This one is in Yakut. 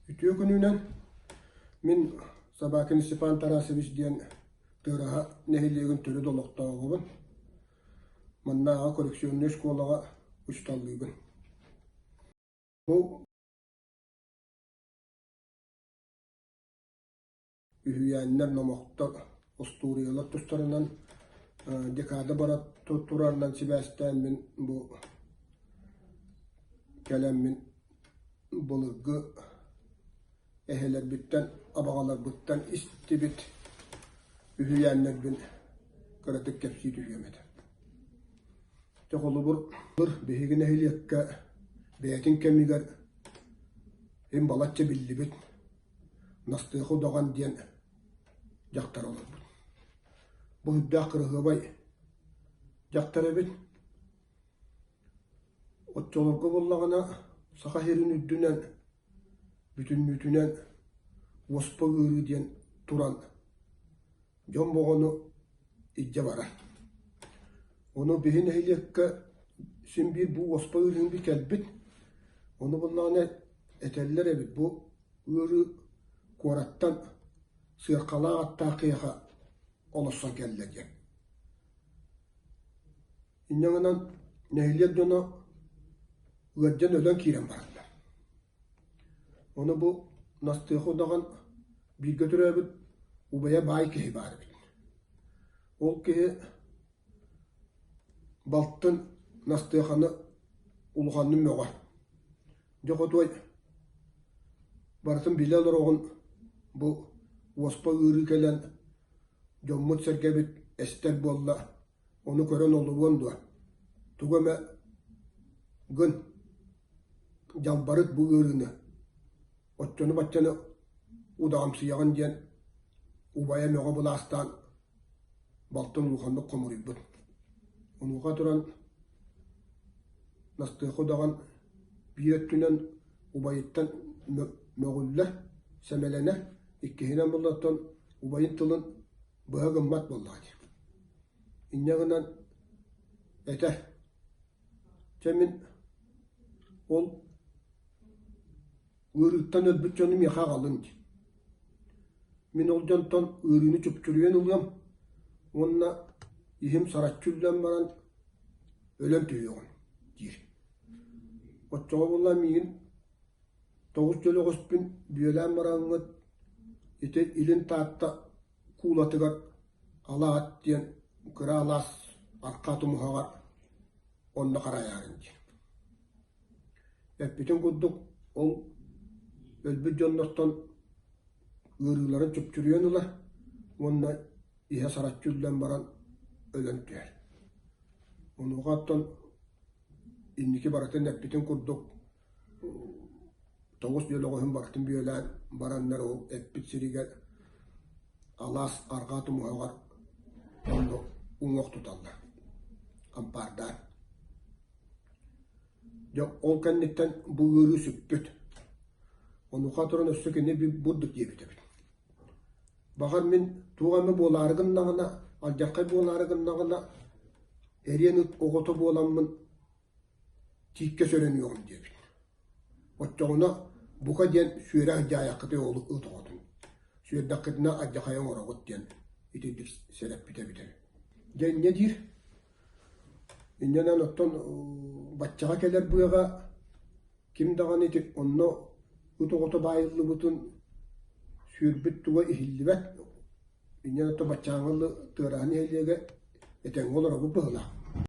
Үтүө күнүнэн! Мин Собакин Степан Тарасович диэн Тыараһа нэһилиэгин төрүт олохтооҕобун. Маннааҕы коррекционнай школаҕа учууталлыыбын. Бу үһүйээннэр, номохтор, остуоруйалар тустарынан декада бара турарынан сибээстээн мин бу кэлэммин былыргы эһэлэрбиттэн, абаҕаларбыттан истибит үһүйээннэрбин кыратык кэпсии түһүөм этэ. Дьэ холобур, биһиги нэһилиэккэ бэйэтин кэмигэр им балачча биллибит Настыаха Удаҕан диэн дьахтар олорбут. Бу үрдээх кыраһыабай дьахтар эбит. Оччолорго буоллаҕына Саха сирин үрдүнэн бүтүннүүтүнэн уоспа ыарыы диэн туран дьон боҕону илдьэ барар. Ону биһи нэһилиэккэ син биир бу уоспа ыарыыны кэлбит. Ону буоллаҕына этэллэр эбит бу ыарыы куораттан сыаркалаах аттаах киһиэхэ олорсон кэллэ диэн. Инньэ гынан нэһилиэк дьоно ыалдьан өлөн киирэн бараллар. Ону бу Настыаха удаҕан бииргэ төрөөбүт убайа баай киһи баар эбит. Ол киһи балтын Настыаханы улаханнык мөҕөр. Дьэ хотуой, барытын билэ олороҕун бу уоспа ыарыы кэлэн дьоммут-сэргэбит эстэр буолла, ону көрөн олоруон дуо? Тугу эмэ гын, дьалбарыт бу ыарыыны, оччону-баччаны удаҕамсыйаҕын диэн убайа мөҕө былаастаан балтын улаханнык хомуруйбут. Онуоха туран Настыаха удаҕан биир өттүнэн убайыттан мөҕүллэр, сэмэлэнэр, иккиһинэн буллартан убайын тылын быһа гыммат буоллаҕа дии. Инньэ гынан этэр: «Чэ мин ол ыарыыттан өлбүт дьону миэхэ аҕалыҥ» диэн. Мин ол дьонтон ыарыыны чупчуруйан ылыам уонна иһим сараччы үллэн баран өлөн түһүөҕүм диир. Оччоҕо буолла миигин тоҕус дьөлөҕөспүн бүөлээн бараҥҥыт ити Илин Таатта куулатыгар Алаат диэн кыра алаас арҕаа тумуһаҕар онно харайаарыҥ диир. Эппитин курдук ол өлбүт дьоннортон ыарыыларын чупчуруйан ылар уонна иһэ сараччы үллэн баран өлөн түһэр. Онуоха оттон инники барытын эппитин курдук тоҕус дьөлөҕөһүн барытын бүөлээн бараннар ол эппит сиригэр алаас арҕаа тумуһаҕар онно уҥуох туталлар ампаардаан. Дьэ ол кэнниттэн бу ыарыы сүппүт. Онуоха туран өссө кини бурдук диэбит эбит. Баҕар мин туох эмэ буолаары гыннаҕына, алдьархай буолаары гыннаҕына, эриэн ыт оҕото буоламмын тииккэ сөрөнүөҕүм диэбит. Оччоҕуна бука диэн сүөрэ алдьаайаххытый ол ыт оҕотун. Сүөрдэххитинэ алдьархайы оҥороҕут диэн итинник сэрэппитэ эбитэ. Дьэ инньэ диир. Инньэнэн оттон баччаҕа кэлэр быаҕа ким даҕаны ити онно ыт оҕото баайыллыбытын сүөрбүт туга иһиллибэт. Инньэн оттон баччааҥҥы тыараһын нэһилиэгэ этэҥҥэ олоробут быһыылаах.